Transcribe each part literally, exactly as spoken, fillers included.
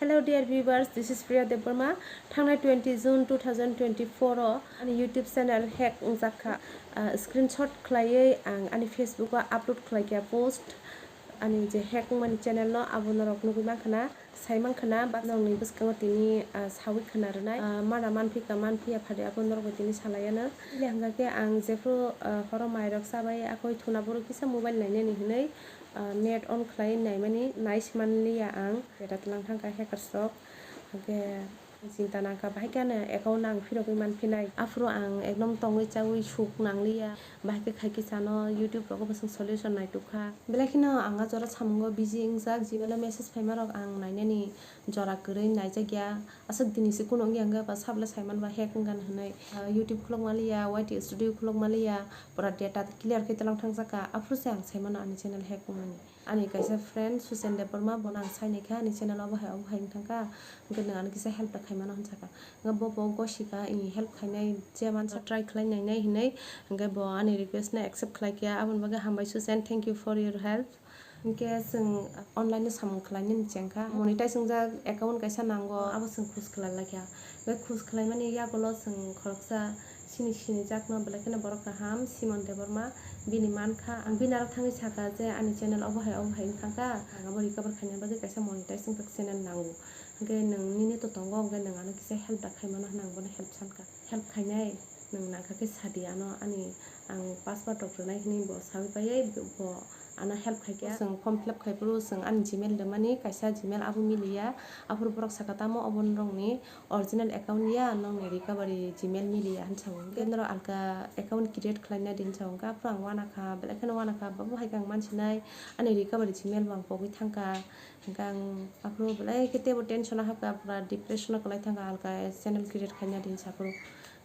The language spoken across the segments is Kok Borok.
Hello dear viewers, this is Priya Debbarma. Thangnai twenty June two thousand twenty-four o ani YouTube channel hack wngjak kha. Ah, screenshot khlaiwi ang ani Facebook o upload khlai kha post. Ani je hack wngmani channel no abo norok nugwi mankha na, sai mankha na, ba nokni bwskango tini, ah, sawi khna rwnai. Ah, mana manphi ka manphiya phari abo norok bai tini salaiya no. Bini hwnka khe ang jephru, ah, horo mairok chabai akoi thuna borok kisa mobile nainani hinwi, ah, net on khlai naimani nai se manliya ang. Data tlang thangkha hackers rok. Hwnkhe chinta nangkha, bahai khe ano account ang phirogwi manphinai. Aphuru ang ekdom tongwi chawi suk nangliya. Bahai khe khai kisa no YouTube rogo bwswng solution naitukha. Belai kheno ang a jora samungo busy wngjak, Gmail o message phaima rok ang nainani jora kwrwi naijakya. Aswk dini se kunu wngya hwnkhe ba sabla saiman ba hack wngkha hinwi. Ah, YouTube khulok maliya, Y T Studio khulok maliya, pura data clear khe tlang thangjakha. Aphuru se ang saimano ani channel hack wngmani. Ani kaisa friend Susen Debbarma, bono ang sainai kha ani channel obo hai obo hai wng thangkha, hwnkhe nwng ano kisa help da khaimano hwn sakha. Hwnkhe bo bo gosika, i help khainai je mansa try khlai nainai hinwi, hwnkhe bo ani request no accept khlai kha, aboni bagwi hambai Susen, thank you for your help. Hwnkhe chwng online no samung khlainani chengkha, monetize wngjak account kaisa nango, abo chwng khus khlai laikha. Hwnkhe khus khlaimani yagulo chwng khoroksa sini sinijakno belai kheno borok kaham, Simon Debbarma, bini mankha. Ang bini aro thangwi sakha je ani channel obo hai obo hai wng thangkha, ang abo recover khaina bagwi kaisa monetize wngjak channel nango. Hwnkhe nwng nini to tongo, hwnkhe nwng ano kisa help da khaimano hwnwi ang bono help sankha. Help khainai nwng nangkha khe sadi ano, ani ang password rok rwnai hwnwi bo sawi paiwi bo ano help khaikha. Chwng form fill up khaiphuru chwng ani Gmail rwmani kaisa Gmail abo miliya, aphuru borok sakha tamo obo norokni original account ya, nokni recovery Gmail miliya hinwi sao. Hwnkhe norok alka account create khlaina di hinwi sao. Hwnkhe aphuru ang uanakha, belai kheno uanakha, abo hai khe ang mansinai, ani recovery Gmail bo ang pogwi thangkha. Hwnkhe ang aphuru belai khe teibo tension o hapkha, pura depression o kwlai thangkha, alka channel create khaina di hinwi saphuru.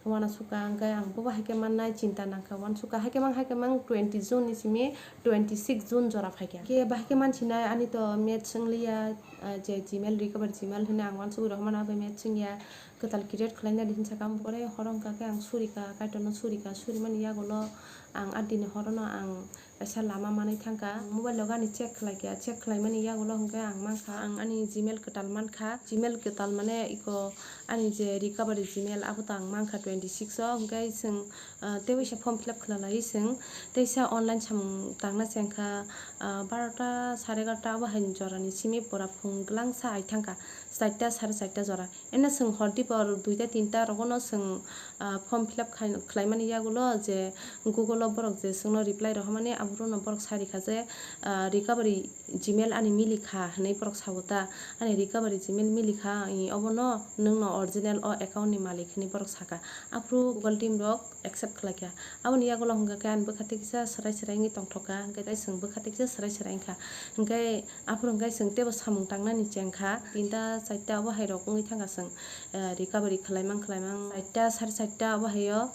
Uanasukkha, hwnkhe ang bobo hai khe mannai chinta nangkha, uanasukkha, hai khe mang, hai khe mang twenty June ni simi twenty six June jora phaikha. Khe bahai khe mansinai ani to match wngliya, ah, je Gmail recover Gmail hinwi ang uansugwi rohormano abo match wngya, kwtal create khlaina di hinwi sakha, ang pore horo wngkha khe ang surikha, Kaitorno surikha, surimani yagulo ang adini horono ang kaisa lama manwi thangkha. Mobile logo ani check khlaikha, check khlaimani yagulo hwnkhe ang mankha, ang ani Gmail kwtal mankha, Gmail kwtal mane iko ani je recovery Gmail abo to ang mankha twenty six o, hwnkhe chwng, ah, tei waisa form fill up khwlalaiwi chwng teisa online samung tangna chengkha, ah, barota sare egarota abo hai jorani simi pura phung glangsa ai thangkha, charta sare charta jora. Eno chwng hor dipor duita tinta rogono chwng, ah, form fill up khai-, khlaimani yagulo je Google o borok je chwngno reply rohormani aborokno borok sai rikha je, ah, recovery Gmail ani milikha hinwi borok sao ta, ani recovery Gmail milikha, i obono nwngno original o account ni malik hinwi borok sakha. Aphuru Google team rok accept khlaikha. Aboni yagulo hwnkha khe ani bwkha tei kisa swrai swrai wngwi tongthokha, hwnkhe tei chwng bwkha tei kisa swrai swrai wngkha. Hwnkhe aphuru hwnkhe chwng teibo samung tangnani chengkha. Tinta charta obo hai rok wngwi thangkha chwng, eh, recovery khlaimang khlaimang. Charta, sare charta obo haio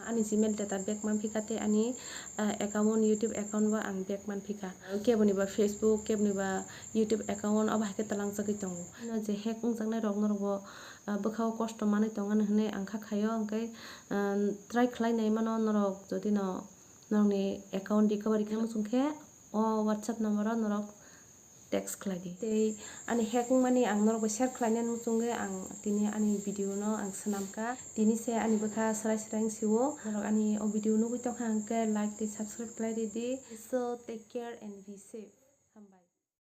ani Gmail data back manphikha tei ani, eh, account, YouTube account bo ang back manphikha. Keboni ba Facebook, keboni ba YouTube account obo hai khe twlangjagwi tongo. Ano je hack wngjaknai rok norok bo, ah, bwkhao kosto manwi tongmani hwnwi ang kha khaio, hwnkhe, ah, try khlai naimano norok jodi no norokni account recovery khe muchung khe o WhatsApp number o norok text khlai di. Tei ani hack wngmani ang norok bai share khlainani muchungwi ang tini ani video no ang swnamkha. Tini se ani bwkha swrai swrai wng sio. Norok ani o video nugwi tongkha hwnkhe like tei subscribe khlai ridi. So take care and be safe.